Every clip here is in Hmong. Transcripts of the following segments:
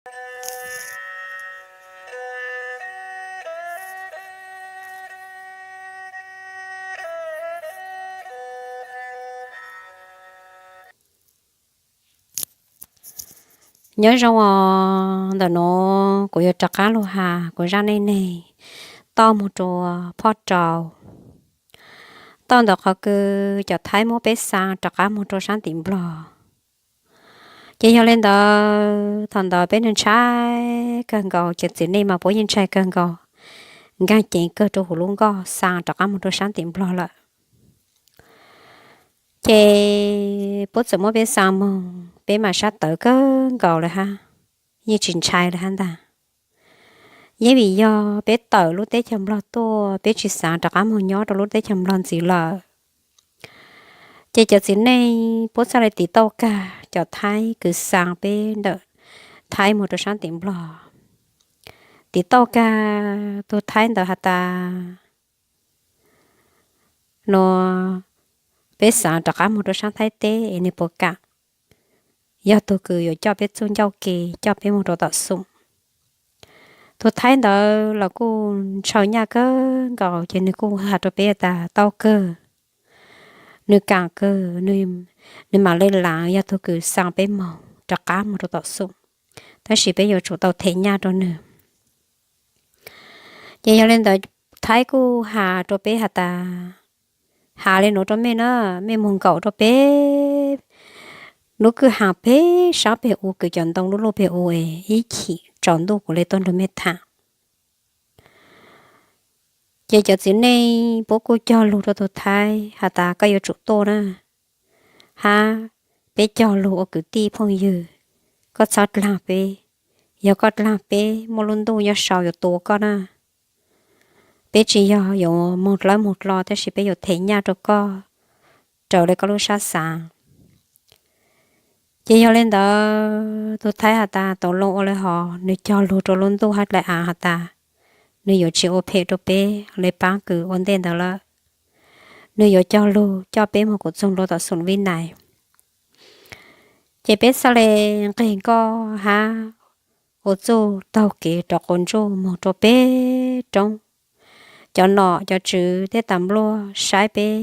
Nyob zoo os, ntawm nuav kuv yuav rov qab lug has kuv zaj neej neeg toj moog rua phoj rau. Tau ntawm qhov kws cov Thaib muab peb xaa rov qab moog rua saab tim Nplog. Ces yog le ntawd thaum ntawd peb ntshai kawg nkaus, cov txiv neej mas puab yeej ntshai kawg nkaus, nkaag ceev kawg rua huv lub nkoj xaa rov qab moog rua saab tim Nplog lawm. Ces puab txawm muab peb xaa moog, peb mas sab tawv kawg nkaus le hab, yeej tsis ntshai le hab ntag. Yeej vim yog peb tawm lub teb chaws Nplog tuaj, peb tsis xaav rov qab moog nyob rua lub teb chaws Nplog ntxiv lawm. Ces cov txiv neej puab txhaj le tiv tauj kag cov Thaib kws xaa peb ntawm Thaib moog rua saab tim Nplog. Tiv tauj kag tug Thaib ntawd has tas, nuav peb xaav rov qab moog rua saab Thaib teb es nwg puas kam yog tug kws yuav coj peb txuj ncauj ke coj peb moog rua tom Xoom. Tug Thaib ntawd los kuj ntshaw nyaj kawg nkaus ces nwg kuj has rua peb tas tau kawg, nwg kam kawg, nwg mam le laav yog tug kws xaa peb moog rov qab moog rua tom Xoom, tab sis peb yuav tsum tau them nyaj rua nwg. Ces yog le ntawd Thaib kuj has rua peb has tas, has le nuav rua mej na, mej moog nkaum rua peb lub kwj ha peg saab peg u kws cov ntoo lub luj peg u es ib chim tsaus ntuj kuv le tuaj nrug mej tham. Ces cov txiv neej puab kuj cog lug rua tug Thaib has tas koj yuav tsum tuaj na, hab peb cog lug ua kwv tij phooj ywg, koj txhob dlaag peb. Yog koj dlaag peb muaj lub ntuj nyob sau yuav tua koj na. Peb tsis yog yuav moog dlawb moog dlo tab sis peb yuav them nyaj rua koj raws le koj lub sab xaav. Ces yog le ntawd tug Thaib has tas tau loo ua le hov, nwg cog lug rua lub ntuj hab dlai aav has tas nwg yuav tsis ua phem rua peb le paab kws ua ntej ntawd lawm. Nwg yuav cog lug coj peb moog kuv txug nrua tom Xoom Vib Nais. Ces peb txhaj le nqeg nkoj hab ua txuj taug kev rov quas ntsuj moog rua peb roob. Cov nom cov tswv tej tas npluaj saib peb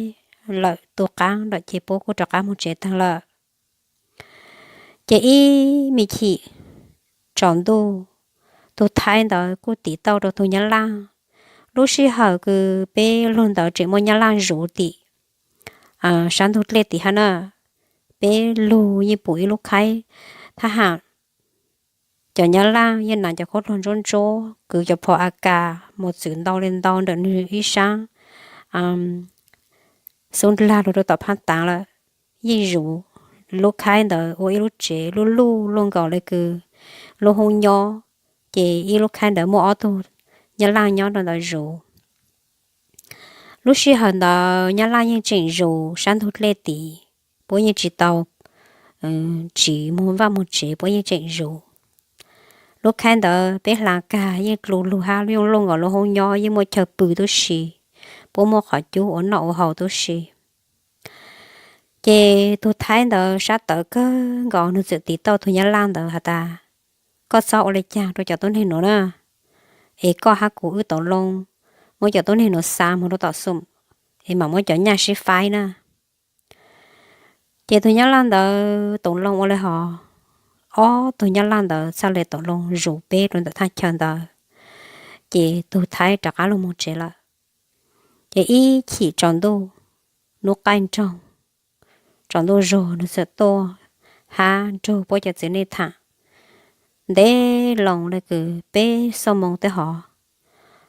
lawm tu qaab lawm ces puab kuj rov qaab moog tsev taag lawm. Ces ib me chim tsaus ntuj, tug Thaib ntawd kuj tiv tauj rua tug Nyab Laaj. Lub sij hawm kws peb lug ntawd tseem muaj Nyab Laaj zuv tim saab ntug dlej tim hab na. Peb lug yeej pum ib lub khaib thab ham, cov Nyab Laaj yeej nas cov khaub dluag ntsuab ntsuab, kwv cov phom AK mus txwv ntau le ntau ntawm nwg ib saab xub ndlag lug rua tom phab taav lawm. Yeej zuv lub khaib ntawd ua ib lub tsev luj luj luj nkaus le kws lub hoob nyob, ces ib lub khaib ntawd muaj ob tug Nyab Laaj nyob rua ntawd zuv. Lub sij hawm ntawd Nyab Laaj yeej tseem zuv saab ntug dlej tid, puab yeej tsis tau tsiv moog vaj moog tsev, puab yeej tseem zuv. Lub khaib ntawd peb hlaav kag yeej dlu lug hab yeej luj nkaus lub hoob nyob, yeej muaj chaw pw tub si, puab muaj qhov cub ua noj ua haus tub si. Ces tug Thaib ntawd sab tawv kawg nkaus, nwg txawm tiv tauj tug Nyab Laaj ntawd has tas, koj txhob ua le caag rua cov tuab neeg nuav na, es koj hab kuv wb tau loo muab cov tuab neeg nuav xa moog rua tom Xoom, es mam muab cov nyaj sib faib na. Ces tug Nyab Laaj ntawd tau loo ua le hov, ob tug Nyab Laaj ntawd txhaj le tau loo zuv peb rua ntawm thaj chaw ntawd, ces tug Thaib rov qaab lug moog tsev lawm. Ces ib chim tsaus ntuj, nub qaij nroog, tsaus ntuj zug nwg txawm tuaj hab nrug puab cov txiv neej tham ntev loo le kws peb xuab moos tej hov,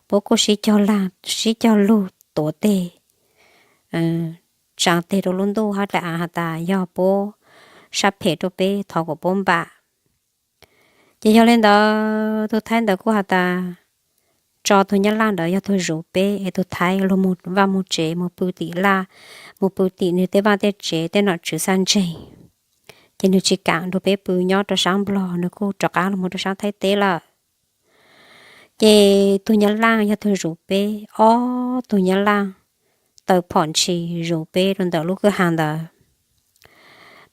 puab kuj sib cog laag sib cog lug tuav teg, tsaav teg rua lub ntuj hab dlai aav has tas yog puab sab phem rua peb, thov kom puab npam. Ces yog le ntawd tug Thaib ntawd kuj has tas, tso tug Nyab Laaj ntawd yog tug zuv peb es tug Thaib lug moog vaj moog tsev, moog pw tim laj, moog pw tim nwg tej vaj tej tsev tej nom tswv xab ntseeg, ces nwg tsis kam nrug peb pw nyob rua saab Nplog, nwg kuj rov qaab lug moog rua saab Thaib teb lawm. Ces tug Nyab Laaj yog tug zuv peb, ob tug Nyab Laaj taw phom ntshis zuv peb rua ntawm lub kwj ha ntawd.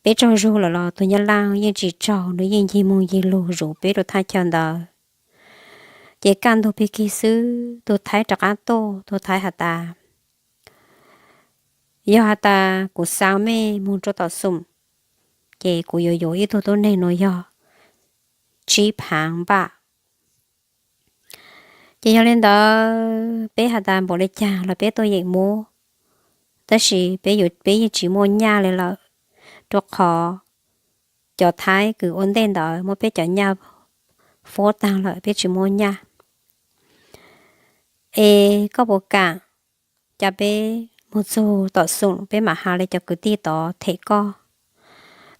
peb tsaug zug lawm los tus Nyab Laj yeej tsis tsaug, nws yeej ncig moog ncig lug zuv peb rua thaj chaw ntawd. Ces kaj ntug pig kig xwb tus Thaib rov qab tuaj, tus Thaib has tas, yog has tas kuv xaa mej moog rua tom xoom, ces kuv yuav yuav ib tug tuab neeg nuav yog tsib phaav npaj. Ces yog le ntawd peb has tas npaum le caag los peb tuaj yeem muab, tab sis peb yeej tsis muaj nyaj le lawm, rua qhov cov Thaib kws ua ntej ntawd muab peb cov nyaj fuab taag lawm, peb tsis muaj nyaj. Es koj puas kaam ca peb moog txug tom xoom, peb maam has le cov kwv tij tod them koj?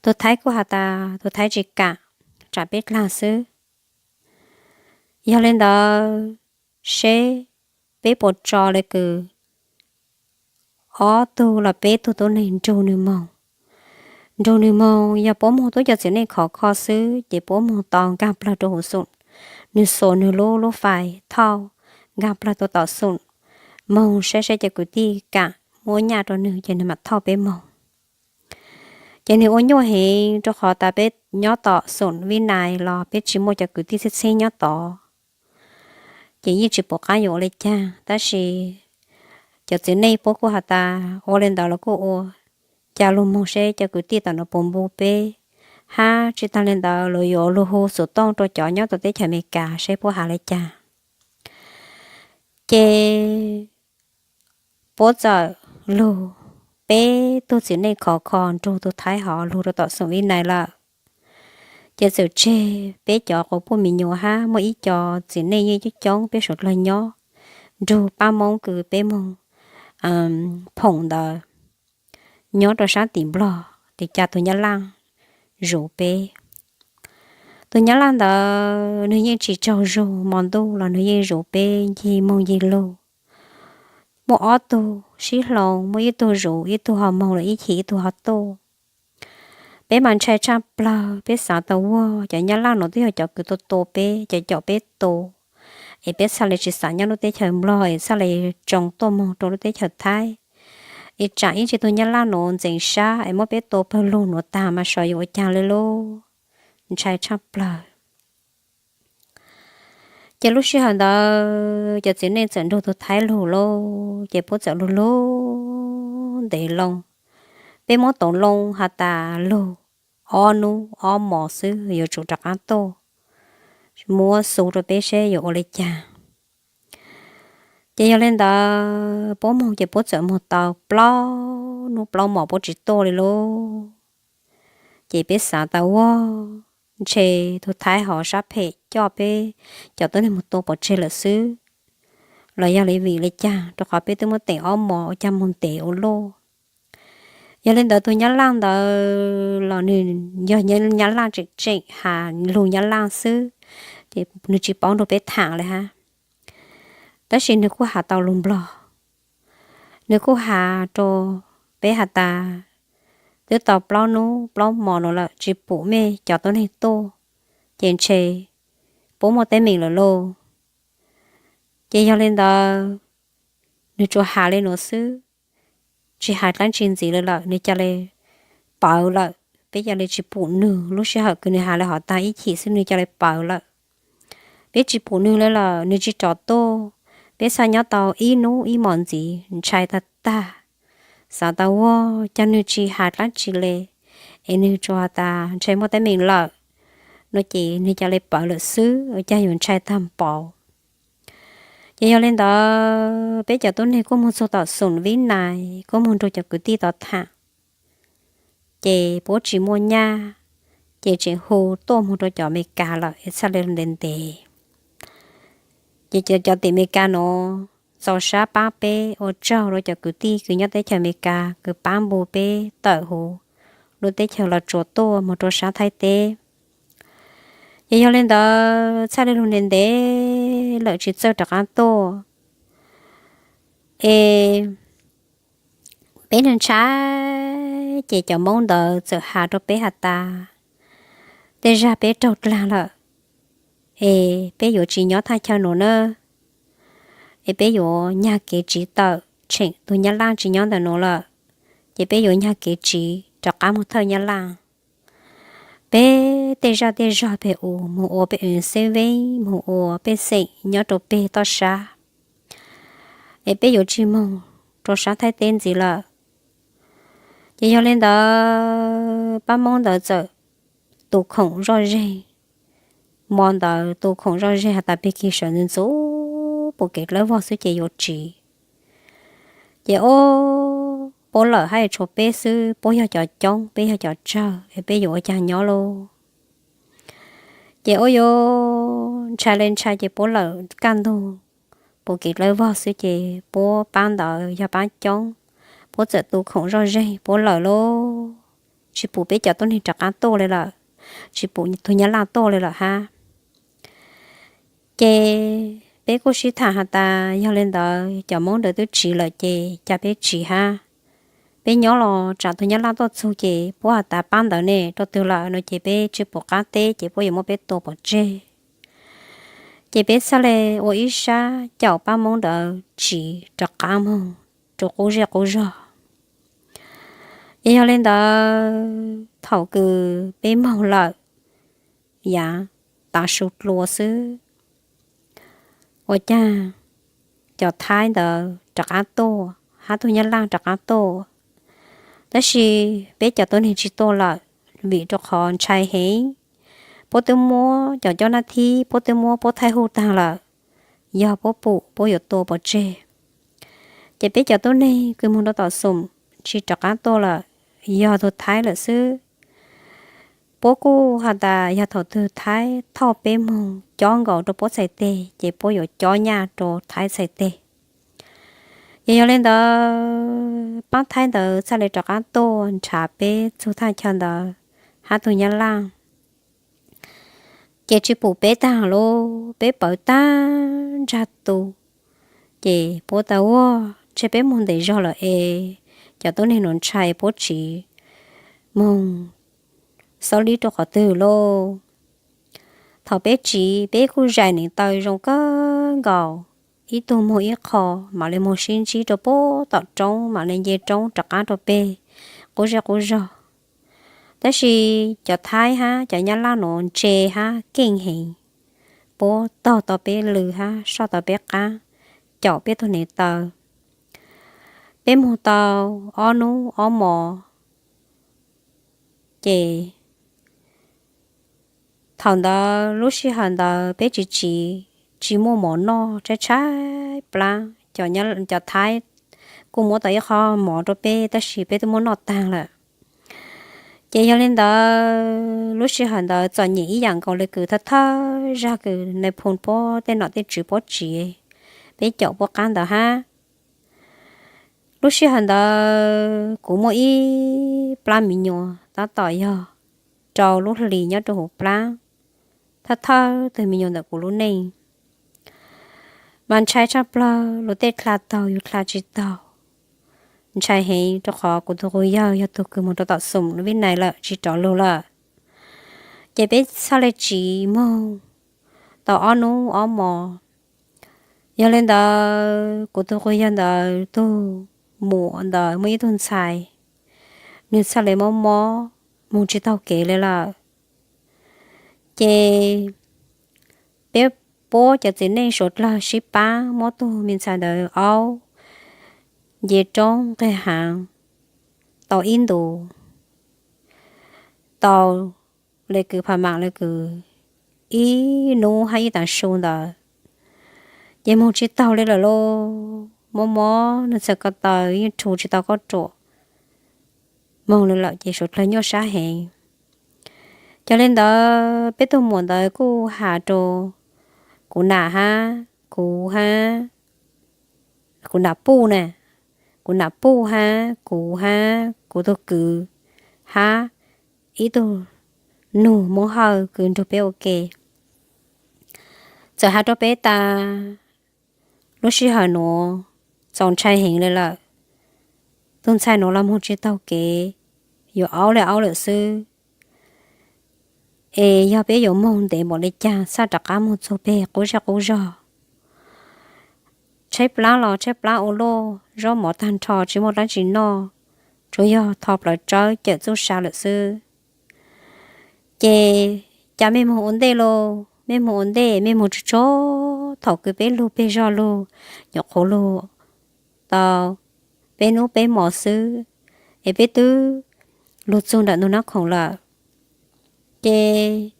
Tus Thaib kuj has tas tus Thaib tsis kaam, tsaam peb dlaag xwb. Yog le ntawd, seb peb puas tso le kws ob tug los peb tug tuab neeg nrug nws moog. Nrug nws moog, yog puab moog tub cov txiv neej khov kho xwb ces puab moog tau nkaag plawg rua huv xoom, nws xuas nws lub lub fais thauj nkaag plawg rua tom xoom, moog saib seb cov kwv tij kaam muab nyaj rua nws ces nws maam thauj peb moog. Ces nws ua nyuaj heev rua qhov tas peb nyob tom xoom Vib Nais los peb tsis muaj cov kwv tij txheeb txheeb nyob tod, ces yeej tsis pum qaab yuav ua le caag. Tab sis cov txiv neej puab kuj has tas ua le ntawd los kuj ua, ca lug moog seb cov kwv tij tom nuav puas npu peb, hab tsis taag le ntawd los yuav lug hu xuv tooj rua cov nyob tom teb chaws Amelikas seb puab has le caag. Ces puab txawm lug, peb tug txiv neej khov kho nrug tug Thaib hov lug rua tom xoom Vib Nais lawm. Ces txawm tseg peb cov quas puj mi nyuas hab muaj ib co txiv neej yeej coob coob peb suav dlawg nyob, nrug paab Moob kws peb moog phoom ntawd nyob rua saab tim Nplog, tes ca tug Nyab Laj zuv peb. Tug Nyab Laj ntawd nwg yeej tsis tsaug zug, mo ntuj los nwg yeej zuv peb ncig moog ncig lug. Muaj ob tug sib hloov, muaj ib tug zuv, ib tug ho moog lawm ib chim ib tug ho tuaj. Peb mas ntshai tshaaj plawg, peb xaav tas uag cov Nyab Laj nuav twb yog cov kws tua tua peb, cov caum peb tua, es peb txhaj le tsis xav nyob lub teb chaws Nplog es txhaj le tsoo tuaj moog rua lub teb chaws Thaib, es tsaam ib ntsis tug Nyab Laj nuav ntxeev sab es muab peb tua pawg lug nuav taag mas xyov yuav ua caag le lauj. Ntshai tshaaj plawg. Ces lub sij hawm ntawd cov txiv neej txawm nrug tug Thaib lug lauj, ces puab txawm lug lug ntev loo. Peb muab tau loo has tas lug ob nub ob mos xwb yuav tsum rov qaab tuaj muab xu rua peb seb yuav ua le caag. Ces yog le ntawd puab moog ces puab txawm moog tau plaub nub plaub mos puab tsis tuaj le lauj. Ces peb xav tas uag, ntshe tug Thaib hov sab phem coj peb cov tuab neeg moog tua pov tseg lawm xwb, los yog le vim le caag, rua qhov peb twb muab teem ob mos ua caag moog ntev ua luaj. Yog le ntawd tug Nyab Laj ntawd los nwg yog Nyab Laj tseem tseem has lug Nyab Laj xwb, ces nwg tsis paub nrug peb thaam le hab. Tab sis nwg kuj has tau lug Nplog, nwg kuj has rua peb has tas twb tau plaub nub plaub mos nuav lawm tsis pum mej cov tuab neeg tuaj, ces ntshe puab muaj teeb meem lawm lauj. Ces yog le ntawd, nwg tsuas has le nuav xwb, tsis has dlaab tsi ntxiv le lawm, nwg ca le pawv lawm. Peb ca le tsis pum nwg, lub sij hawm kws nwg has le hov taag ib chim xwb nwg ca le pawv lawm. Peb tsis pum nwg le lawm, nwg tsis rov tuaj, peb txhaj nyob tau ib nub ib mos ntxiv, ntshai tag tag. Xav tas uag, ca nwg tsis has dlaab tsi le, es nwg tsuas has tas ntshe muaj teeb meem lawm no ces nwg ca le pawv lawm xwb, ua caag yuav ntshai tag npaum. Ces yog le ntawd peb cov tuab neeg kuj moog txug tom xoom Vib Nais, kuj moog nrug cov kwv tij tod thaam, ces puab tsis muaj nyaj, ces tseem hu tuaj moog rua cov Amelikas lawm es txhaj le ntev ntev. Ces cov tim Amelikas nuav txaus sab paab peb, ua tsaug rua cov kwv tij kws nyob teb chaws Amelikas kws paab npu peb tawm huv lub teb chaws los tsuas tuaj moog rua sab Thaib teb. Ces yog le ntawd txhaj le lug ntev ntev lawm tsis txawj rov qaab tuaj. Es peb ntshai, ces cov Moob ntawd txawm has rua peb has tas, tej zag peb raug dlaag lawm, es peb yuav tsis nyob thaj chaw nuav na, es peb yuav nyag kev tsiv tawm tsheem tug Nyab Laj tsis nyob ntawm nuav lawm, ces peb yuav nyag kev tsiv rov qab mus thawj Nyab Laj. Peb tej zaj tej zog pem u moog ua peb xeeb veeb, moog ua pej xeem nyob rau peg toj sab, es peb yuav tsis moog rau sab Thaib teb ntxiv lawm. Ces yog li ntawd pab Moob ntawd txawm tu khoom zoj zeeg. Mo ntawd tu khoom zoj zeeg has tas pig kig sawv ntxuv ntxuv puag kev dlawb vog xwb ces yuav tsiv. Ces ob puab lawm hab tshuav peb xwb, puab yog cov coob, peb yog cov tsawg, es peb yuav ua caag nyob lauj? Ces ua yuav ntshai le ntshai ces puab lawm kaj ntug puag kev dlawb vog xwb ces puab pab ntawd yog pab coob, puab txawm tu khoom zoj zeeg puab lawm lauj. Tsis pum peb cov tuab neeg rov qab tuaj li lawm, tsis pum tug Nyab Laj tuaj li lawm hab. Ces peb kuj sib tham has tas yog li ntawd cov Moob ntawd twb tsiv lawm ces ca peb tsiv hab. Peb nyob los tsam tug Nyab Laj tuaj txug ces puab has tas pab ntawd ne rau twg lawm no ces peb tsis pum qab teb ces puab yuav muab peb tua pov tseg. Ces peb txhaj le ua ib sab caum pab Moob ntawd tsiv rov qab moog rua qub zej qub zog. Ces yog li ntawd thaum kws peb moog lawm yav tav su dlua xwb, ua caag cov Thaib ntawd rov qab tuaj hab tug Nyab Laj rov qab tuaj, tab sis peb cov tuab neeg tsis tuaj lawm, vim rau qhov ntshai heev. Puab twb muab cov coj nab thib, puab twb muab puab thaij huj taag lawm, yog puab pum puab yuav tua pov tseg. Ces peb cov tuab neeg kws moog rua tom xoom tsis rov qab tuaj lawm, yog tug Thaib lawm xwb. Puab kuj has tas yog thaum tug Thaib thauj peb moog cob nkaus rua puab txhais teg ces puab yuav cob nyaj rua Thaib txhais teg. Ces yog li ntawd pab Thaib ntawd txhaj le rov qab tuaj nrhav peb txug thaj chaw ntawd hab tug Nyab Laj. Ces tsis pum peb taag lub, peb pawv taag ntsag tu. Ces puab tas ua, ntshe peb moog ntev zog lawm es cov tuab neeg nuav ntshai puab tsiv moog xob lib rua qhov twg lauj. Thaum peb tsiv peb kuj zais niam taw zoo kawg nkaus, ib tug moog ib qho, mam le moog sib ntsib rua puag tom roob, mam le nce roob rov qab rua peg qub zej qub zog. Tab sis cov Thaib hab cov Nyab Laj nuav ntse hab keej heev, puab taug tau peb lw hab soj tau peb qab, caum peb tug niam taw. Peb moog tau ob nub ob mos, ces thaum ntawd lub sij hawm ntawd peb tsis tsiv, tsis muaj mov noj, tshaib tshaib plab. Cov Thaib kuj muab tau ib qho mov rua peb tab sis peb twb muab noj taag lawm. Ces yog li ntawd lub sij hawm ntawd txom nyem ib yaam nkaus le kws thawj thawj zag kws nais phoo puab tej nom tej tswv puab tsiv, peb caum puab qab ntawd hab. Lub sij hawm ntawd kuv muaj ib plab me nyuam tab tom yog rau lub hlis nyob rua huv plab, thawj thawj tug me nyuam ntawm kuv lub neej. Mas ntshai tshaj plawg, luag tej dlha taug yus dlha tsis taug. Ntshai heev rua qhov kuv tug quas yawg yog tug kws moog rua tom xoom Vib Nais lawm tsis rov lug lawm. Ces peb txhaj le tsiv moog tau ob nub ob mos. Yog le ntawd kuv tug quas yawg ntawd tug muam ntawd muaj ib tug ntxhais, nwg txhaj le mob mob moog tsis taug kev le lawm. Ces peb puab cov txiv neej suav dlawg sib pab muab tug me ntxhais ntawd aub nce roob nqeg haav tau ib ntus, tau le kws pha maam le kws ib nub hab ib taag su ntawd, ces moog tsis taug le lawm lauj. Mob mob nwg txhais ko taw yeej rhu tsis tau kauj ruam, moog le lawm ces suav dlawg nyuaj sab heev. Ces le ntawd peb tug muam ntawd kuj has rua kuv nam hab kuv hab kuv nam puj na, kuv nam puj hab kuv hab kuv tug kwv hab ib tug nug Moob Hawj kws nrug peb ua ke, txawm has rua peb tas lub sij hawm nuav txaus ntshai heev le lawm. Tug ntxhais nuav los moog tsis taug kev, yuav aub le aub lawm xwb. Es yog peb yuav moog ntev npaum le caag txhaj rov qab moog txug peg qub zej qub zog? Tshaib plab los tshaib plab ua luaj, zaub mov taag nrho tsis muaj dlaab tsi noj, tsuas yog tho plaws tsawb cawm txuj sa lawm xwb. Ces cas mej moog ua ntej lauj, mej moog ua ntej, mej moog tsuag tsuag, thaum kws peb lug peg zog lug, nyuam qhuav lug tau peb nub peb mos xwb, es peb twb lug txug ntawm nug nab khoom lawm. Ces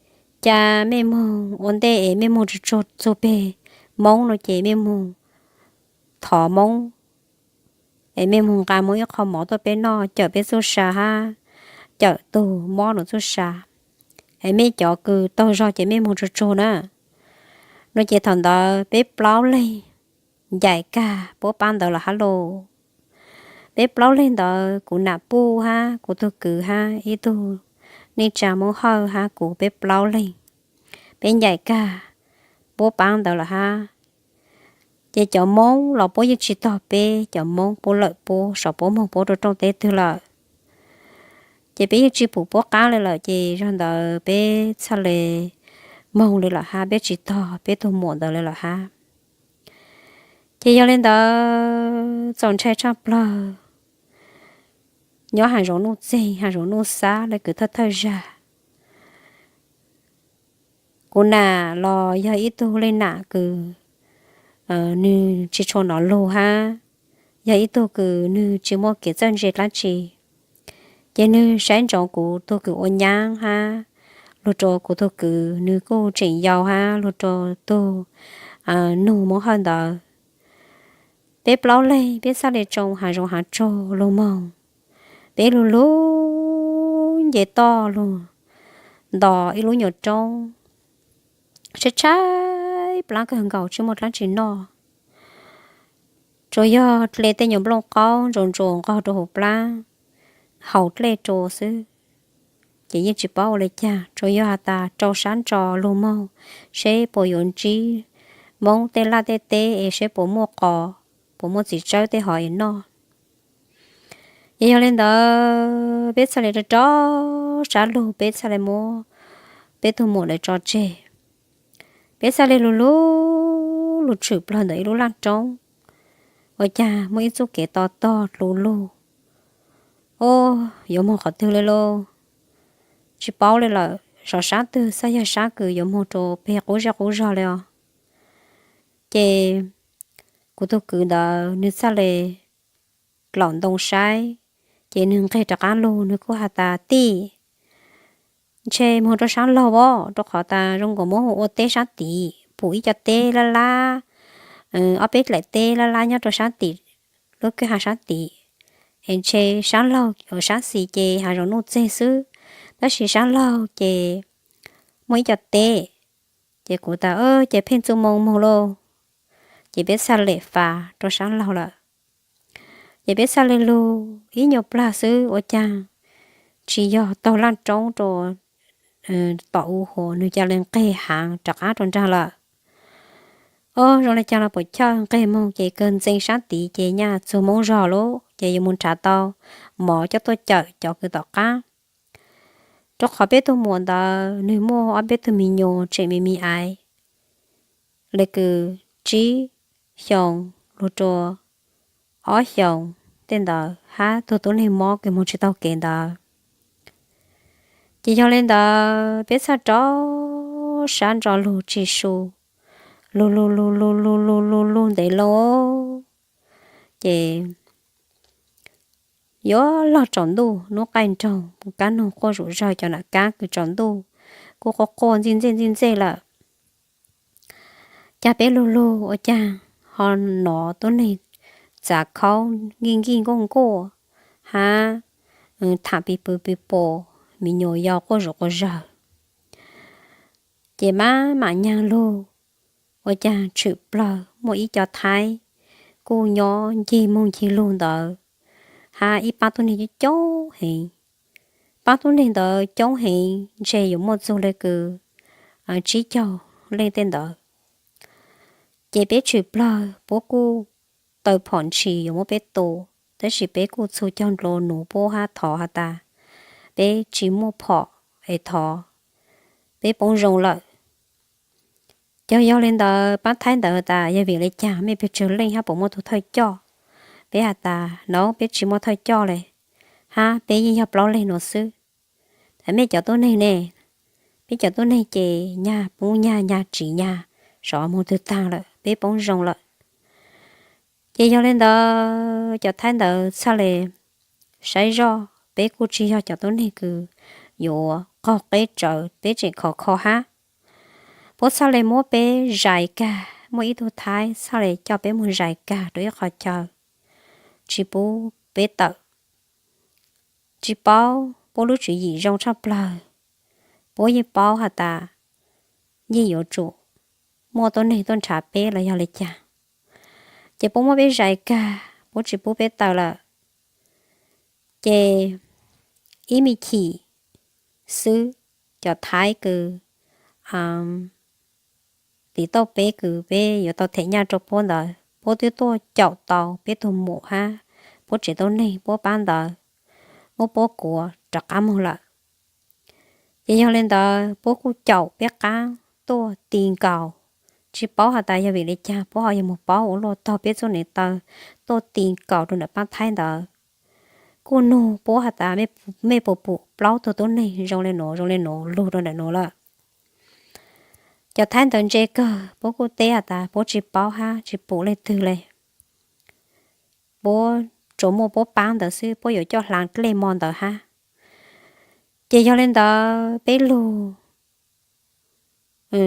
cas mej moog ua ntej es mej moog tsuag tsuag txug peg Moob no ces mej moog thov Moob, es mej moog nqa moog ib qho mov tuaj peb noj cawm peb txuj sa hab cawm tug mob nuav txuj sa, es mej cov kws taug zog ces mej moog tsuag tsuag na. No ces thaum ntawd peb plaub leeg ncaim kag puab paab ntawd lawm hab lauj. Peb plaub leeg ntawd kuv nam puj hab kuv tug kwv hab ib tug neej tsaa Moob Hawj hab kuv peb plaub leeg, peb ncaim kag puab paab ntawd lawm hab. Ces cov Moob los puab yeej tsi tog peb, cov Moob puab lawm puab, saum puab moog puab rua rooj teb twg lawm. Ces peb yeej tsi pum puab qaab le lawm, ces zag ntawd peb txhaj le moog le lawm hab, peb tsi tog peb tug muam ntawd le lawm hab. Ces yog le ntawd txaus ntshai tshaj plawg, nyob hav zoov nuj txeeg hav zoov nuj xab le kws thawj thawj zag. Kuv nam los yog ib tug leej nam kws nwg tsi tshua nov lug hab, yog ib tug kws nwg tsi muaj kev txawj ntse dlaab tsi. Ces nwg saib ntsoov kuv tug kws ua nyaab hab, lug rua kuv tug kws nwg kuj tseem yau hab, lug rua tug nug Moob Hawj ntawd. Peb plaub leeg peb txhaj le tsoo hav zoov hav tsuag lug moog. Peb lug lug nce toj lug nto ib lub nyuas roob, tshaib tshaib plaab kawg nkaus tsi muaj dlaab tsi noj, tsuas yog dle tej nyuas nplooj qaub ntsuas ntsuas nqog rua huv plaab haus dlej rua xwb. Ces yeej tsi paub ua le caag, tsuas yog has tas rau sab ntso lug moog seb puas yuav ntsib Moob tej laj tej teb es seb puas muaj qos, puas muaj txiv tsawb tej hov es noj. Ces yog le ntawd peb txhaj le rau rau sab lug, peb txhaj le muab peb tug muam lawv tso tseg. Peb txhaj le lug lug lug tshwm plawg ntawm ib lub laj roob, ua caag muaj ib txuj kev to tog dlua lug. Ob, yuav moog qhov twg le lauj? Tsi paub le lawm, sov sab twg xav yog sab kws yuav moog rua peg qub zej qub zog le os. Ces kuv tug kwv ntawd nwg txhaj le dlaum ntoo saib, ces nwg nqeg rov qaab lug, nwg kuj has tas, Tij, ntshe moog rua saab laug os, rua qhov tas zoo nkaus muab ua teb saab tim, pum ib co teb lab lab, ob peb dlaim teb lab lab nyob rua saab tim, lub kwj ha saab tim. Es ntshe saab laug, saab xis ces hav zoov nuj txeeg xwb, tab sis saab laug ces muaj ib co teb. Ces kuv tas, Ces pheej txuj moo moog lauj. Ces peb txhaj le fas rua saab laug lawm. Ces peb txhaj le lug ib nyuas plag xwb, ua caag tsi yog taug laj roob rua tom u hua, nwg ca le nqeg haav rov qaab rua nraag lawm. Ob, zoo le caag los puam chawj, nqeg moog ces kawg ntxeev saab tid ces nyaj txug Moob zog lawm, ces yuav moog nrhav tau mov coj tuaj cawm cov kws tom qaab. Rua qhov peb tug muam ntawd nwg muaj ob peb tug miv nyuas tseem me me aiv, le kws tsib xyoos lug rua ob xyoos tej ntawd, hab tug tuab neeg mob kws moog tsi taug kev ntawd. Ces yog le ntawd peb txhaj rov sab ntso lug tsi su, lug lug lug lug lug lug lug lug ntev lug, ces yuav lug tsaus ntuj, nub qaij nroog, kab noog quaj zuj zawg, cov nam kaab kws tsaus ntuj kuj quaj quaj ntxij ntxej ntxij ntxej lawm. Caag peb lug lug ua caag ho nov tuab neeg txav khaub nkij nkij nkuaj nkuaj, hab tham pis pw pis pos, miv nyuas yau quaj zuj quaj zawg. Ces maj mam nyaag lug, ua caag tshwm plawg muaj ib co Thaib kuj nyob ncig moog ncig lug ntawd, hab ib paab tuab neeg coob coob heev. Paab tuab neeg ntawd coob heev, ntshe yuav muaj txug le kws tsib caug leej tej ntawd. Ces peb tshwm plawg puab kuj taw phom ntshis yuav muab peb tua, tab sis peb kuj txhua caug nplua nuv puab hab thov has tas, peb tsi muaj phom es thov, peb poob zoo lawm. Ces yog le ntawd paab Thaib ntawd tas, yog vim le caag, mej pes tsawg leej hab puas muaj tug thawj coj? Peb has tas, no peb tsi muaj thawj coj le, Ab, peb yeej yog plaub leeg no xwb. Mej cov tuab neeg ne, peb cov tuab neeg ces nyag poob nyag, nyag tsiv nyag, sov moog twg taag lawm, peb poob zoo lawm. Ces yog le ntawd cov thaib ntawd txhaj le saib zoj, peb kuj tsis yog cov tuab neeg kws yuav qaug qeb tsawv, peb tseem khov kho hab. Puab txhaj le muab peb zais kag, muaj ib tug thaib txhaj le coj peb moog zais kag rua ib qho chaw, tsis pub peb tawm, tsis paub puab lub tswv yim zoo tshaj plawg. Puab yeej paub has tas yeej yuav tsum muaj tuab neeg tuaj nrhav peb los yog le caag, ces puab muab peb zais kag, puab tsis pub peb tawm lawm. Ces ib me chim xwb, cov thaib kws tiv tauj peb kws peb yuav tau them nyaj rua puab ntawd, puab twb tuaj caum tau peb tug muam hab puab tsev tuab neeg puab paab ntawd, muab puab kuav rov qaab moog lawm. Ces yog le ntawd puab kuj caum peb qaab tuaj ti nkaus. Tsis paub has tas yog vim le caag, puab ho yog moog paub ua luaj taug peb txuj neev taw tuaj ti nkaus rua ntawm paab thaib ntawd. Kuj nug puab has tas mej puas pum plaub tug tuab neeg zoo le nuav zoo le nuav lug rua ntawm nuav lawm. Cov thaib ntawd ntse kawg, puab kuj teb has tas puab tsis paub hab tsis pum leej twg le. Puab tsuas muaj puab paab ntawd xwb, puab yuav coj hlaa dlej mo ntawd hab. Ces yog le ntawd peb lug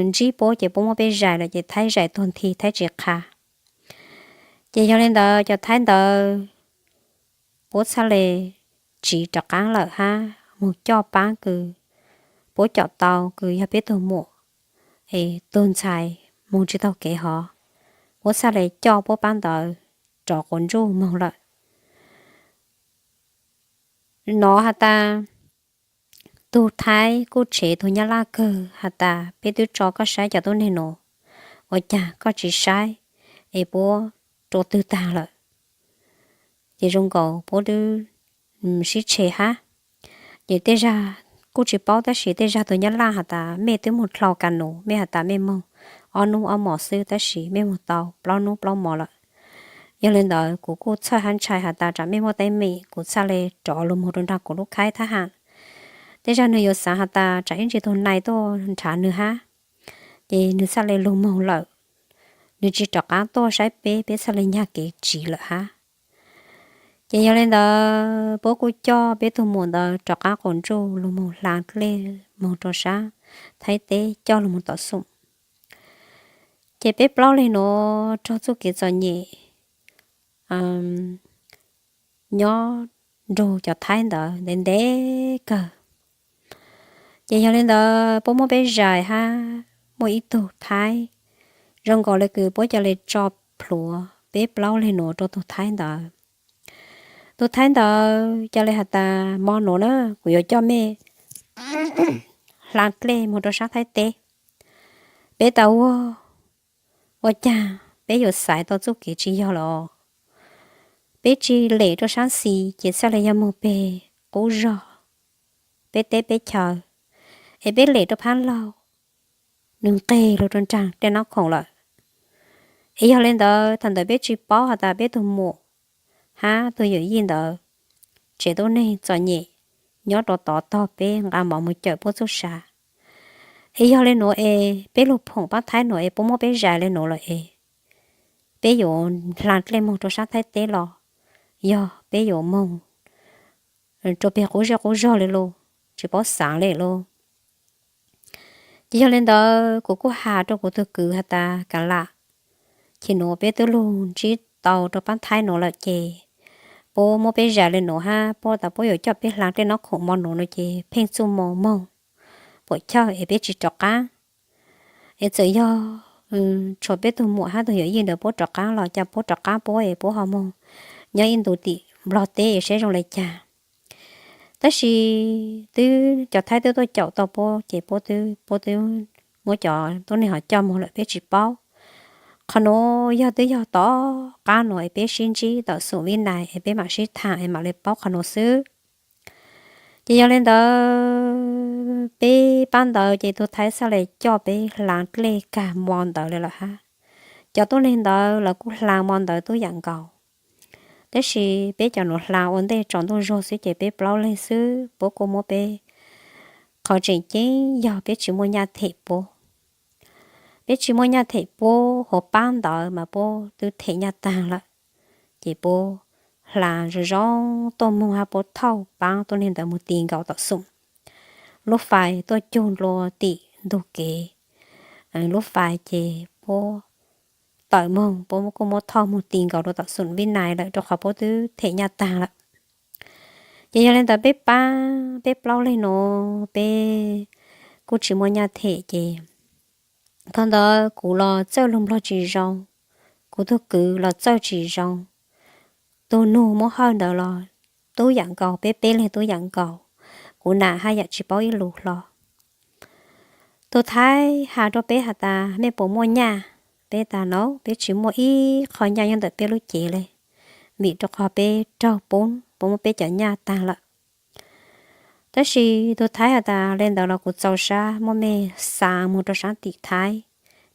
ntsib puab ces puab muab peb zais lawm ces thaib zais tuag nthi thaib tsis qha. Ces yog le ntawd cov thaib ntawd puab txhaj le tsiv rov qaab lawm hab moog coj paab kws puab caum tau kws yog peb tug muam es tug ntxhais moog tsis taug kev hov, puab txhaj le coj puab paab ntawd rov quas ntsuj moog lawm. Nov has tas tug thaib kuj tshev tug nyab laj kawg has tas peb twb tso koj saib cov tuab neeg nuav, ua caag koj tsis saib es puab rua twg taag lawm? Ces zoo nkaus puab twb sib tshev hab. Ces tej zag kuj tsis paub tab sis tej zag tug nyab laj has tas mej twb moog dlhau ka nus, mej has tas mej moog ob nub ob mos xwb tab sis mej moog tau plaub nub plaub mos lawm. Yog le ntawd kuv kuj txhawj hab ntshai has tas tsam mej muaj teeb meem kuv txhaj le rov lug moog rua nraag kuv lub khaib thab ham. Tej zag nwg yuav xaav has tas tsam ib ntsis tug nai tuaj nrhav nwg hab, ces nwg txhaj le lug moog lawm, nwg tsis rov qaab tuaj saib peb, peb txhaj le nyag kev tsiv lawm hab. Ces yog le ntawd puab kuj coj peb tug muam ntawd rov qaab quas ntsuj lug moog hlaa dlej moog rua sab Thaib teb coj lug moog tom xoom. Ces peb plaub leeg nuav raug txuj kev txom nyem nyob nrug cov Thaib ntawd ntev ntev kawg. Ces yog le ntawd puab muab peb zais hab muaj ib tug Thaib zoo nkaus le kws puab ca le tso plhuav peb plaub leeg nuav rua tug Thaib ntawd. Tug Thaib ntawd ca le has tas mo nuav na kuv yuav coj mej hlaa dlej moog rua sab Thaib teb. Peb tas ua, ua caag peb yuav xaiv tau txuj kev tsis yog los? Peb tsis lem rua sab xis ces txhaj le yog moog peg qub zog peb teb peb chaw, es peb lem rua phab laug, nwg nqeg lug rua nraag dlej Nab Khoom lawm. Es yog le ntawd thaum ntawd peb tsis paub has tas peb tug muam hab tug yawm yij ntawd tsev tuab neeg txom nyem nyob rua tod tog peb nqa mov moog cawm puab txuj sa. Es yog le nuav es peb lug phoom paab Thaib nuav es puab muab peb zais le nuav lawm es peb yuav hlaa dlej moog rua sab Thaib teb los yog peb yuav moog rua peg qub zej qub zog le lauj, tsis paub xaav le lauj. Ces yog le ntawd kuv kuj has rua kuv tug kwv has tas kav lam, chim nuav peb twb lug ntsib tau rua paab Thaib nuav lawm ces puab muab peb zais le nuav hab puab tas puab yuav coj peb hlaa dlej Nab Khoom mo nuav no ces pheej txuj moo moog puam chawj es peb tsis rov qaab. Es txawm yog tshuav peb tug muam hab tug yawm yij ntawd puab rov qaab los ca puab rov qaab puab es puab ho moog nyob ib ntu tim Nplog teb es saib zoo le caag. Tab sis twb cov Thaib twb tuaj caum tau puab ces puab twb, puab twb muab cov tuab neeg ho coj moog lawm peb tsis paub. Qhov nuav yog twb yog tom qab nuav es peb sib ntsib tom xoom Vib Nais es peb mam sib thaam es mam le paub qhov nuav xwb. Ces yog le ntawd peb pab ntawd ces tug Thaib txhaj le coj peb hlaa dlej kag mo ntawd le lawm hab. Cov tuab neeg ntawd lawv kuj hlaa mo ntawd tub yam nkaus. Tab sis peb cov nuav hla ua ntej tsaus ntuj zog xwb ces peb plaub leeg xwb, puab kuj muab peb, qhov tseem ceeb yog peb tsis muaj nyaj them puab. Peb tsis muaj nyaj them puab, hauv paab ntawd mas puab twb them nyaj taag lawm. Ces puab hla zoo zoo tuaj moog hab puab thauj paab tuab neeg ntawd moog ti nkaus tom xoom lub fais tuaj cug dlua tim ntug kev lub fais ces puab tawm moog, puab kuj muab thauj moog ti nkaus rua tom xoom Vib Nais lawm rua qhov puab twb them nyaj taag lawm. Ces yog le ntawd peb pab, peb plaub leeg nuav peb kuj tsis muaj nyaj them ces thaum ntawd kuv los txawj lug nplog tsis zoo, kuv tug kwv los txawj tsis zoo, tug nug Moob Hawj ntawd los tub yaam nkaus, peb peb leeg tub yaam nkaus, kuv nam hab yaam tsis paub ib lus hlo. Tug Thaib has rua peb has tas mej puas muaj nyaj, peb tas no peb tsis muaj ib qho nyaj nyob ntawm peb lub cev le, vim rua qhov peb raug pub, puab muab peb cov nyaj taag lawm. Tab sis tug Thaib has tas le ntawd los kuv txaus sab muab mej xa moog rua saab tim Thaib,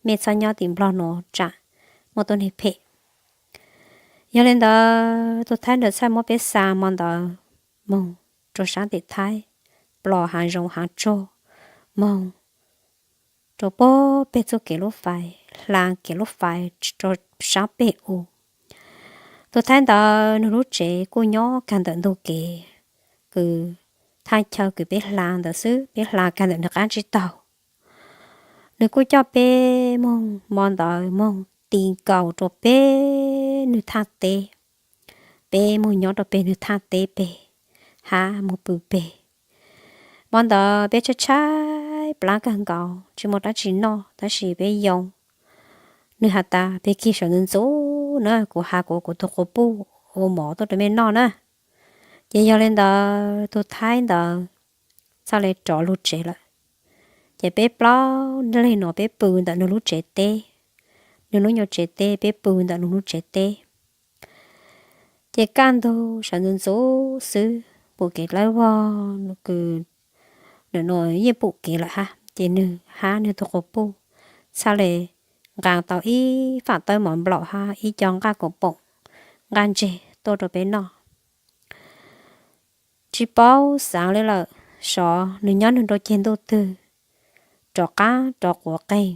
mej txhob nyob tim Nplog nuav tsaam muaj tuab neeg phem. Yog le ntawd tug Thaib ntawd txhaj muab peb xa mo ntawd moog rua saab tim Thaib, plos haav zoov haav tsuag, moog rua puag peg txuj kev lub fais, hla kev lub fais rua saab peg u. Tug Thaib ntawd nwg lub tsev kuj nyob kag ntawm ntug kev, kws thaaj chaw kws peb hla ntawd xwb, peb hla kag ntawm nwg qaab tsib taug. Nwg kuj coj peb moog mo ntawd moog ti nkaus rua peg nwg thaaj teb. Peb moog nyob rua peg nwg thaaj teb peg, hab moog pw peg. Mo ntawd peb tshaib tshaib plaab kawg nkaus tsis muaj dlaab tsi noj tab sis peb yoo. Nwg has tas peg kig sawv ntxuv ntxuv na, kuv has kuv kuv tug quas puj ua mov tuaj rua mej noj na. Ces yog le ntawd tug Thaib ntawd txhaj le rov lug tsev lawm. Ces peb plaub leeg nuav peb pw ntawm nwg lub tsev teb, nwg lub nyuas tsev teb, peb pw ntawm nwg lub tsev teb. Ces kaj ntug sawv ntxuv ntxuv xwb, pum kev dlawb vog kws nwg yeej pum kev lawm hab, ces nwg hab nwg tug quas puj txhaj le nqaa tau ib faam tawb mov nplaum hab ib co nqaj kaum poom nqaj ntseg tuaj rua peb noj. Tsis paub xaav le lawm, sov nwg nyob nwg rua ceg ntuj twg, rov qaab rov quav qeeg,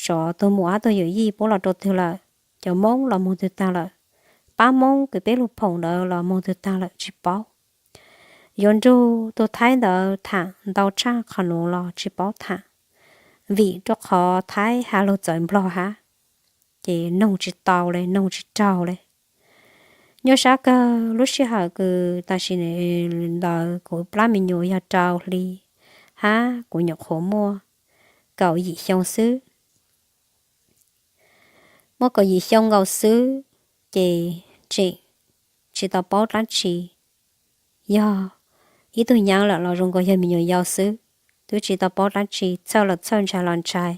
sov tug muam hab tug yawm yij puab los rua twg lawm, cov Moob los moog twg taag lawm, pab Moob kws peb lug phoom ntawd los moog twg taag lawm tsis paub. Yuav nrug tug Thaib ntawd thaam ntau tshaj qhov nuav los tsis paub thaam, vim rua qhov Thaib has lug txawv Nplog hab, ces noog tsis tau le, noog tsis raug le. Nyuaj sab kawg lub sij hawm kws tam sim ntawd kuv plab me nyuam yog rau hli, hab kuv nyuam qhuav muaj kaum yim xyoo xwb. Muaj kaum yim xyoo nkaus xwb, ces tseem tsis tau paub dlaab tsi. Yog ib tug nyaab lawm los zoo nkaus yog me nyuam yaus xwb, twb tsis tau paub dlaab tsi, txhawj los txhawj, ntshai los ntshai,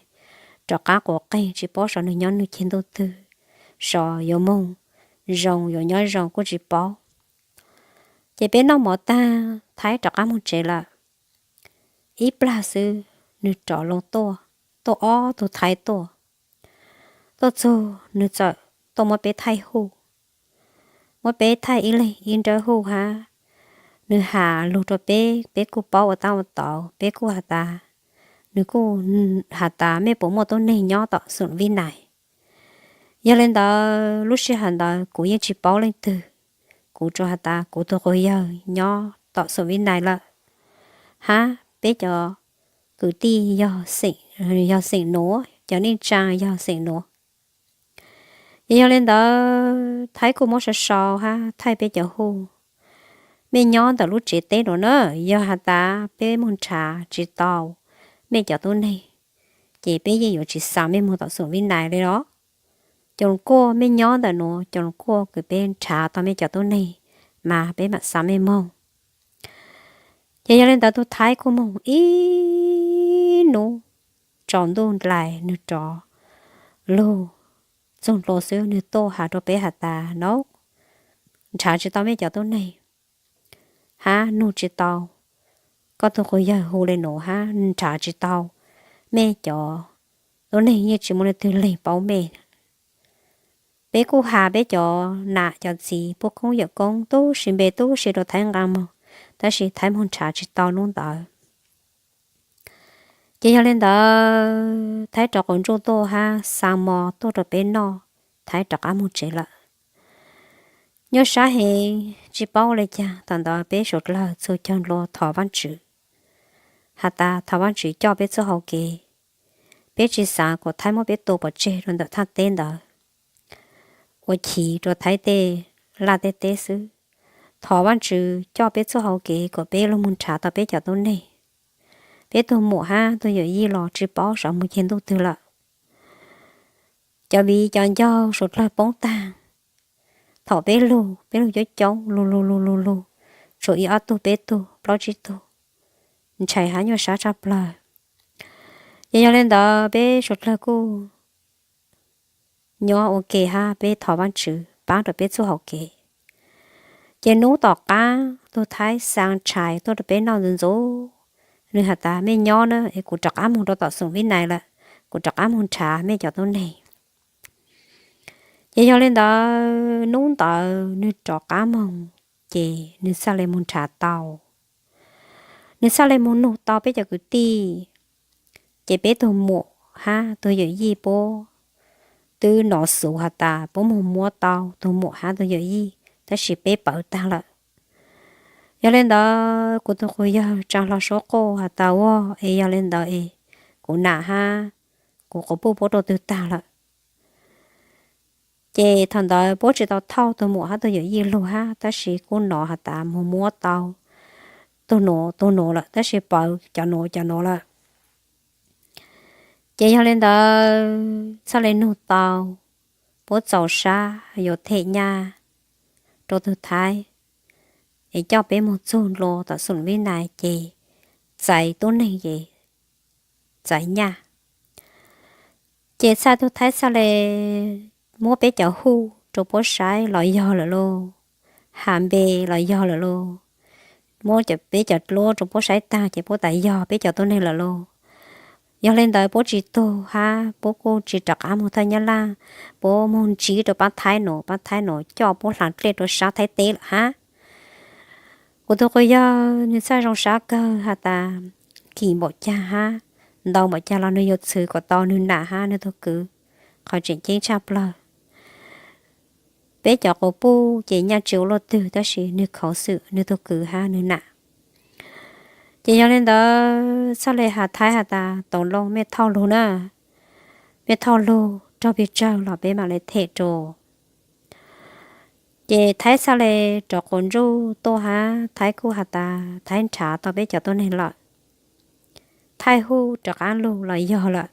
rov qaab quav qeeg tsis paub sov nwg nyob nwg ceg ntuj twg, sov yuav moog zoo yuav nyob zoo kuj tsis paub. Ces peb noj mov taag, Thaib rov qaab moog tsev lawm. Ib plag xwb nwg rov loo tuaj, tuaj ob tug Thaib tuaj. Tuaj txug nwg txawm tuaj muab peb thaij huj, muab peb thaij ib leeg ib nrawb huj hab. Nwg has lug rua peb, peb kuj paub ua taab ua tauv, peb kuj has tas, nwg kuj has tas mej puas muaj tuab neeg nyob tom xoom Vib Nais. Yog le ntawd lub sij hawm ntawd kuv yeej tsis paub leej twg, kuv tsuas has tas kuv tug quas yawg nyob tom xoom Vib Nais lawm, hab peb cov kwv tij yog xeem nuav, cov neej tsaa yog xeem nuav. Ces yog le ntawd Thaib kuj muab sau sau hab thaij peb cov huj, mej nyob ntawm lub tsev teb nuav na, yog has tas peb moog nrhav tsis tau mej cov tuab neeg, ces peb yeej yuav tsis xa mej moog tom xoom Vib Nais le los. Cov kuaj mej nyob ntawm nuav, cov kuaj kws peb nrhav tau mej cov tuab neeg, mas peb mam xa mej moog. Ces yog le ntawd tug Thaib kuj moog ib nub tsaus ntuj nplaim nwg rov lug txug dlua xwb nwg tuaj has rua peb has tas no, nrhav tsis tau mej cov tuab neeg, hab nug tsis tau koj tug quas yawg hu le nuav hab nrhav tsis tau mej cov tuab neeg, yeej tsis muaj leej twg leeg paub mej. Peb kuj has peb cov nam cov txiv pub koob yawm koob tub si npe tub si rau Thaib nqa moog, tab sis Thaib moog nrhav tsis tau nub ntawd. Ces yog le ntawd Thaib rov quas ntsuj tuaj hab xaa mo tuaj rau peb noj, Thaib rov qab moog tsev lawm. Nyuaj sab heev, tsis paub le caag, thaum ntawd peb suav dlawg txhua caug nplua thov Vaajtswv, has tas thov Vaajtswv coj peb txuj hau kev. Peb tsis xaav kuas Thaib muab peb tua pov tseg rua ntawm thaaj teb ntawd, ua chiv rua Thaib tej laj tej teb xwb. Thov Vaajtswv coj peb txuj hau kev kuas peb lug moog nrhav tau peb cov tuab neeg. Peb tug muam hab tug yawm yij los tsis paub sav moog ceg ntuj twg lawm. Cov viv cov ncaug suav dlawg poob taag. Thaum peb lug, peb lug coob coob, lug lug lug lug lug, tshuav ib ob tug peb tug plaub tsib tug, ntshai hab nyuaj sab tshaj plawg. Ces yog le ntawd peb suav dlawg kuj nyob ua ke hab peb thov Vaajtswv paab rua peb txuj hau kev. Ces nub tom qaab tug Thaib xaa tshais tuaj rua peb noj ntxuv ntxuv, nwg has tas mej nyob na es kuv rov qab moog rua tom Xoom Vib Nais lawm, kuv rov qab moog nrhav mej cov tuab neeg. Ces yog le ntawd nub ntawd nwg rov qab moog, ces nwg txhaj le moog nrhav tau, nwg txhaj le moog nug tau peb cov kwv tij. Ces peb tug muam hab tug yawm yij puab twb nov xuv has tas puab moog muab tau tug muam hab tug yawm yij, tab sis peb pawv taag lawm. Yog le ntawd kuv tug quas yawg tsaa hlo suab quaj has tas ua, es yog le ntawd es kuv nam hab kuv quas puj puab rua twg taag lawm. Ces thaum ntawd puab tsis tau thauj tug muam hab tug yawm yij lug hab, tab sis kuj nov has tas moog muab tau tug nuav tug nuav lawm, tab sis pawv cov nuav cov nuav lawm. Ces yog le ntawd txhaj le nug tau, puab txaus sab yuav them nyaj rua tug Thaib, es coj peb moog txug nplua tom Xoom Vib Nais ces txais tuab neeg ces txais nyaj. Ces txhaj tug Thaib txhaj le muab peb cov huj rua puab saib los yog lawm lauj, has npe los yog lawm lauj, muab peb cov dluab rua puab saib taag ces puab tas yog peb cov tuab neeg lawm lauj. Yog le ntawd puab tsis tug hab puab kuj tsis rov qab moog thawj Nyab Laj, puab moog ntsib rua paab Thaib nuav, paab Thaib nuav coj puab hlaa dlej rua sab Thaib teb lawm hab. Kuv tug quas yawg nwg txhaj zoo sab kawg has tas kim npaum caag hab ntau npaum caag los nwg yuav txhwv kom tau nwg nam hab nwg tug kwv. Qhov tseem ceeb tshaj plawg, peb cov quas puj ces nyaj tsis ua luaj twg, tab sis nwg khauv xwm nwg tug kwv hab nwg nam. Ces yog le ntawd txhaj le has Thaib has tas tau loo, mej thauj lug na, mej thauj lug raug pes tsawg los peb mam le them rua. Ces Thaib txhaj le rov quas ntsuj tuaj hab Thaib kuj has tas Thaib nrhav tau peb cov tuab neeg lawm, thaij huj rov qab lug los yog lawm.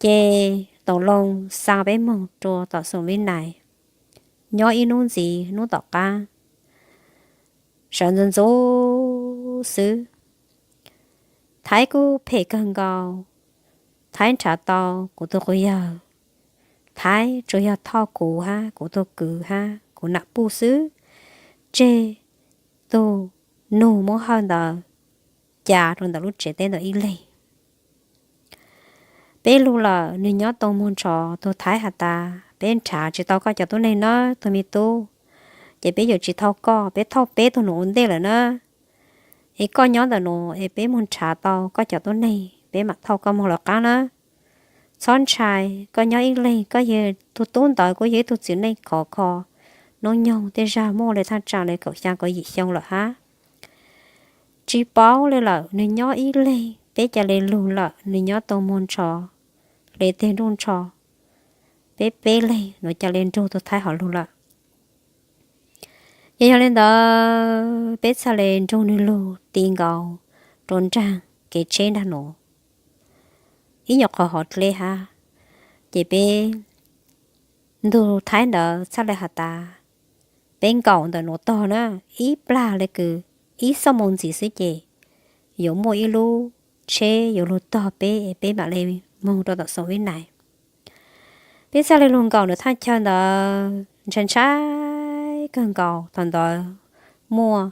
Ces tau loo xaa peb moog rua tom Xoom Vib Nais, nyob ib nub ntxiv nub tom qaab, sawv ntxuv ntxuv xwb. Thaib kuj phem kawg nkaus, Thaib nrhav tau kuv tug quas yawg, Thaib tsuas yog thauj kuv hab kuv tug kwv hab kuv nam puj xwb, tseg tug nug Moob Hawj ntawd ca rua ntawm lub tsev teb ntawm ib leeg. Peb lug lawm, nwg nyob tau muag nrho, tug Thaib has tas peb nrhav tsis tau koj cov tuab neeg nawb tug me tub, ces peb yuav tsis thauj koj, peb thauj peb tug nuav ua ntej lawm na. Es koj nyob ntawm nuav es peb muag nrhav tau koj cov tuab neeg peb mam thauj koj moog lawv qaab na. Txhob ntshai, koj nyob ib leeg, koj yog tug tub ntawd kuj yog ib tug txiv neej khov kho, hnub nyoog tej zag muaj le thaj tsam le kaum xyaa kaum yim xyoo lawm hab. Tsis paub le lawm, nwg nyob ib leeg, peb ca le lug lawm, nwg nyob tau muag nrho, le teg nruj nrho, peb peb leeg nuav ca le nrug tug Thaib hov lug lawm. Ces yog le ntawd peb txhaj le nrug nwg lug ti nkaus rua nraag kev tsheb nraag nuav, ib nyuag qhov hov dleb hab. Ces peb ntug Thaib ntawd txhaj le has tas peb nkaum ntawm nuav tog na, ib plag le kws ib xuab moos ntxiv xwb ces yuav muaj ib lub tsheb yuav lug tog peb es peb mam le moog rua tom Xoom Vib Nais. Peb txhaj le lug nkaum ntawm thaj chaw ntawd, ntshai ntshai kawg nkaus. Thaum ntawd muaj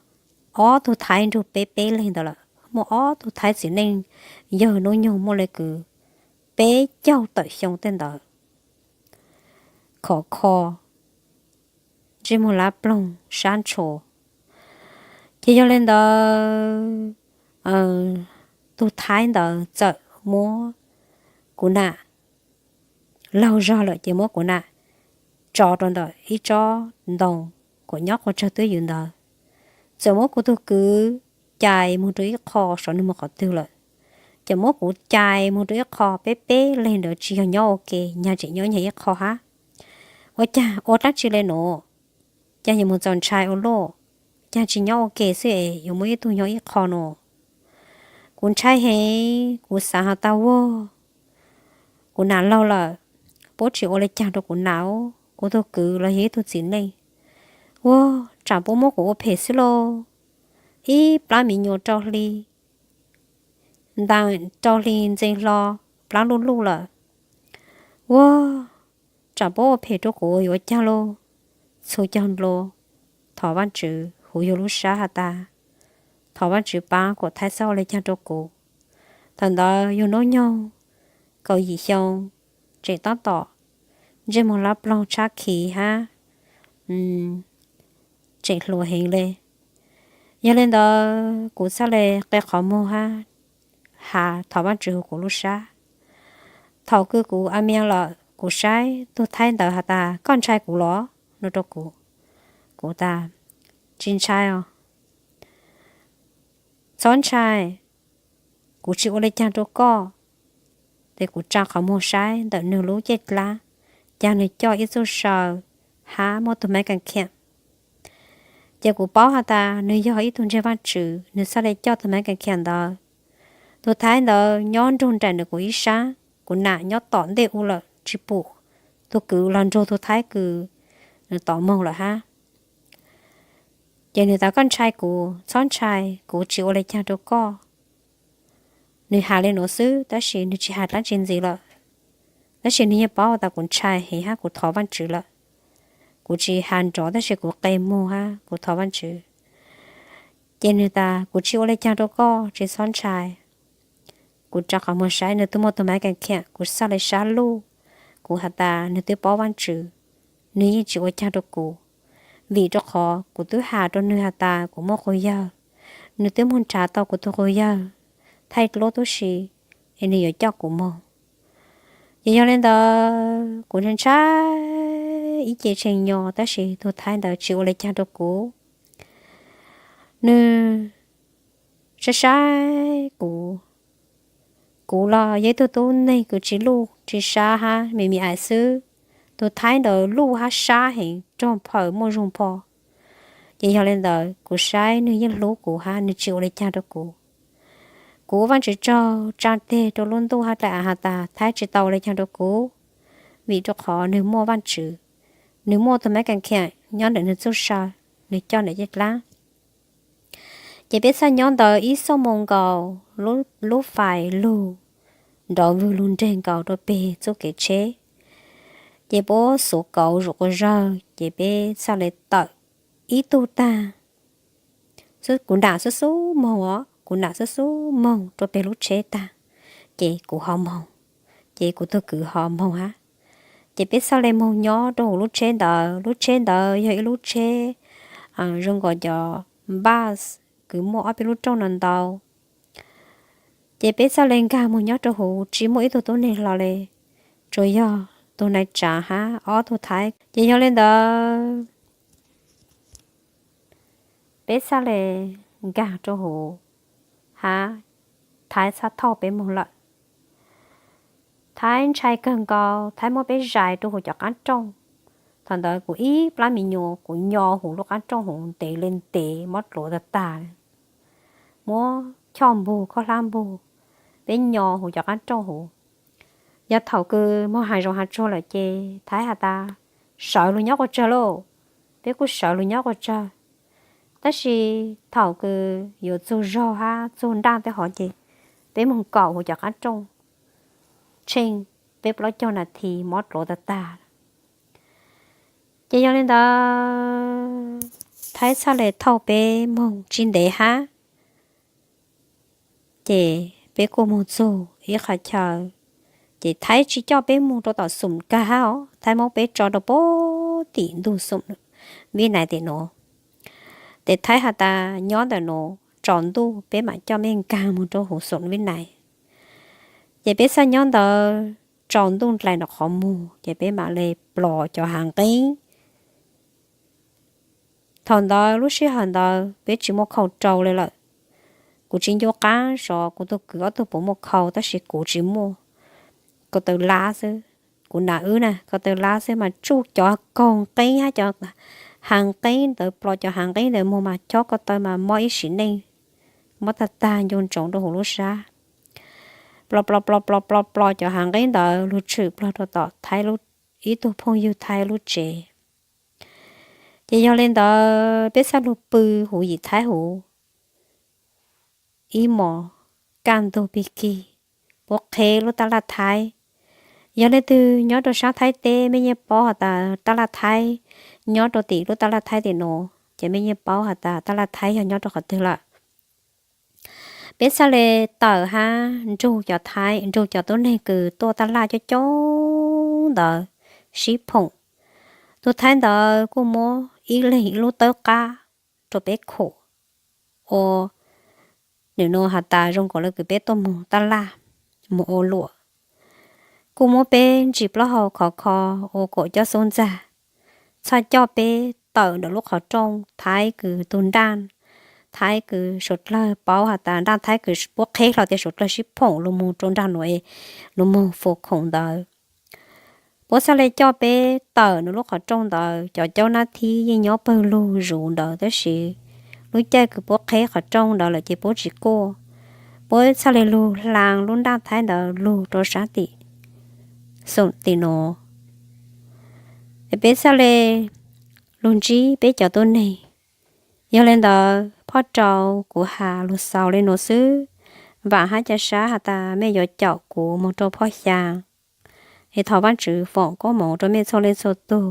ob tug Thaib nrug peb peb leeg ntawd lawm, muaj ob tug Thaib txiv neej yawg hnub nyoog muaj le kws peb caug tawm xyoo tej ntawd. khov kho, ntsej muag lab ploog sab ntsho. Ces yog li ntawd, tus Thaib ntawd txawm muab kuv nam, laug zog lawm ces muab kuv nam tso rau ntawm ib tsob ntoo uas nyob qua tsawg twb ywm ntawd, txawm muab kuv tus kwv cais mus rau ib qho saib nws mus qhov twg lawm. Ces muab kuv cais mus rau ib qho, peb peb leeg ntawd tsis yog nyob ua ke, nyag tseem nyob nyag ib qho hab. Ua cas ua dlaab tsi le nuav? Cas yuav mus txaus ntshai ua luaj? Cas tsis nyob ua ke xwb es yuav muaj ib tug nyob ib qho no? Kuv ntshai heev, kuv xaav has tas, Ua, kuv nam laug lawm, puab tsis ua le caag rau kuv nam, kuv tug kwv los yog ib tug txiv neej. Ua, tsam puab muab kuv ua phem xwb lauj. Ib plab miv nyuas rau hli, ntaag rau hli ntxeev hlo, plab luj luj lawm. Ua, tsam puab ua phem rau kuv yuav caag lauj? Txhua caug nplua thov Vaajtswv huv yug lub sab has tas, thov Vaajtswv paab kuas Thaib txhob ua le caag rau kuv. Thaum ntawd yug nub nyoog kaum yim xyoo, tseem taab tom ntsej muag lab ploog tshab khiv hab, tseem hluas heev le. Yog le ntawd kuv txhaj le qe qhov muag hab has thov Vaajtswv huv kuv lub sab. Thaum kws kuv a mias lawm kuv saib tug Thaib ntawd has tas, Koj ntshai kuv los? No rau kuv. Kuv tas, Tsis ntshai os. Txhob ntshai, kuv tsis ua le caag rau koj. Ces kuv tsa qhov muag saib ntawm nwg lub caij dlaab, cas nwg coj ib txuj saw hab muaj tug maiv kas khiam. Ces kuv paub has tas nwg yog ib tug ntseeg Vaajtswv, nwg txhaj le coj tug maiv kas khiam ntawd. Tug Thaib ntawd nyob nrug nraim ntawm kuv ib saab, kuv nam nyob tom ntej u lawm tsis pum, tug kwv los nrug tug Thaib kws nws tom moog lawm hab. Ces nwg tas, Koj ntshai kuv? Txhob ntshai, kuv tsis ua le caag rau koj. Nwg has le nuav xwb tab sis nwg tsis has dlaab tsi ntxiv lawm. Tab sis nwg yeej paub tas kuv ntshai heev hab kuv thov Vaajtswv lawm. Kuv tsis has nrov tab sis kuv qe muag hab kuv thov Vaajtswv. Ces nwg tas, Kuv tsis ua le caag rau koj, tsis txhob ntshai. Kuv rau qhov muag saib nwg twb muaj tug maiv kas khiam, kuv txhaj le sab luj. Kuv has tas nwg twb paub Vaajtswv, nwg yeej tsis ua caag rau kuv, vim rau qhov kuv twb has rau nwg has tas kuv muaj quas yawg, nwg twb moog nrhav tau kuv tug quas yawg thaij dluab tub si, es nwg yuav coj kuv moog. Ces yog le ntawd kuv ntshai ntshai ib ce tshee nyo tab sis tug Thaib ntawd tsis ua le caag rau kuv. Nwg saib saib kuv, kuv los yog ib tug tub neeg kws tsis luj tsis sab hab me me ais xwb. Tug Thaib ntawd luj hab sab heev, rog phaws muaj zug npho. Ces yog le ntawd kuv saib nwg yeej hlub kuv hab nwg tsis ua le caag rau kuv. Kuv ua Vaajtswv tsaug tsaa teg rua lub ntuj hab dlai av has tas Thaib tsis tau ua le caag rau kuv, vim rau qhov nwg muaj Vaajtswv, nwg muaj tug maiv kas khiam nyob ntawm nwg txuj saw, nwg coj ntawm caj dlaab. Ces peb txhaj nyob ntawd ib xuab moos nkaus, lub fais lug nrov vwg lug nreg nkaus rua peg txuj kev tsheb. Ces puab xuav kauv zuj quas zawg ces peb txhaj le tawm ib tug taag. Kuv nam xub xub moog os, kuv nam xub xub moog rua peg lub tsheb taag, ces kuv ho moog, ces kuv tug kwv ho moog hab. Ces peb txhaj le moog nyob rua huv lub tsheb ntawd. Lub tsheb ntawd yog ib lub tsheb zoo nkaus cov bus kws muaj ob peb lub rooj no ntau. Ces peb txhaj le nkag moog nyob rua huv tsis muaj ib tug tub neeg hlo le, tsuas yog tug nai tsaav hab ob tug Thaib. Ces yog le ntawd peb txhaj le nkag rua huv hab Thaib txhaj thauj peb moog lawm. Thaib ntshai kawg nkaus, Thaib muab peb zais rua huv cov qaab rooj. Thaum ntawd kuv ib plab me nyuam kuv nyo huv lub qaab rooj huv ntev le ntev mob dluav tag tag. Muab choj npug khaub hlab npug, peb nyo huv cov qaab rooj huv. Yog thaum kws moog has zoov has tsuag lawm ces Thaib has tas, Sawv lug nyob quas tsawg lauj. Peb kuj sawv lug nyob quas tsawg. Tab sis thaum kws yuav txug zog hab txug nraj tej hov ces peb moog kaum huv cov qaab rooj tsheej peb plaub caug nas this mob dluav tag tag. Ces yog le ntawd Thaib txhaj le thauj peb moog tsis ntev hab, ces peb kuj moog txug ib qhov chaw Ces Thaib tsis coj peb mus rau tom Xoom kag hab os, Thaib muab peb tso rau puag tim ntug Xoom Vib Nais tim nuav. Ces Thaib has tas nyob ntawm nuav tsaus ntuj peb mam coj mej nkaag mus rau huv Xoom Vib Nais. Ces peb txhaj nyob ntawd tsaus ntuj nplaim nraum qhov muag ces peb mam le plos cov hav nqeeb. Thaum ntawd lub sij hawm ntawd peb tsis muaj khau rau li lawm. Kuv tsis ncu qaab xyov kuv tug kwv ob tug puas muaj khau tab sis kuv tsis muaj. Ko taw lab xwb, kuv nam wb na ko taw lab xwb mas tsuj cov kaug nqeeb hab cov hav nqeeb ntawd, plos cov hav nqeeb ntawd moog mas chob ko taw mas mob ib sim neej, mob tag tag ncu ntsoov rau huv lub sab. Plos plos plos plos plos plos cov hav nqeeb ntawd lug tshwm plog rau tom Thaib ib tug phooj ywg Thaib lub tsev. Ces yog le ntawd peb txhaj lug pw huv yim Thaib huv ib mos kaj ntug pig kig, puab qheb lub taj laj Thaib. Yog leej twg nyob rau saab Thaib teb mej yeej paub has tas taj laj Thaib nyob rau tim lub taj laj Thaib tim nuav ces mej yeej paub has tas taj laj Thaib yog nyob rau qhov twg lawm. Peb txhaj le tawm hab nrug cov Thaib, nrug cov tuab neeg kws tuaj taj laj coob coob ntawd sib phoom. Tug Thaib ntawd kuj muab ib leeg ib lub tawb qab rau peb khum ua, nim no has tas zoo nkaus le kws peb tuaj moog taj laj, moog ua luam. Kuj muab peb ntsis plaub hau khov kho ua kaum coj xub ntxag, txhaj coj peb tawm ntawm lub qhov rooj Thaib kws tug nraj, Thaib kws suav dlawg paub has tas nraj Thaib kws puab qheb hlo tias suav dlawg sib phoom lug moog rau nraj nuav es lug moog fua khoom ntawd. Puab txhaj le coj peb tawm nws lub qhov rooj ntawd, cov caub nab thib yeej nyob pawg lug zuv ntawd tab sis lub caij kws puab qheb qhov rooj ntawd lawm ces puab tsis kuaj. Puab txhaj le lug hla lub nraj Thaib ntawd lug rau saab tim Xoom tim nuav, peb txhaj le lug ntsib peb cov tuab neeg. Yog le ntawd phoj rau kuv has lug xaus le nuav xwb. Vaam hab ca sab has tas mej yuav caum kuv moog rau phoj xyaa. Es thov Vaajtswv foom koob moov rau mej txhua leej txhua tug,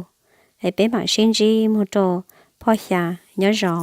es peb maam sib ntsib moog rau phoj xyaa. Nyob zoo.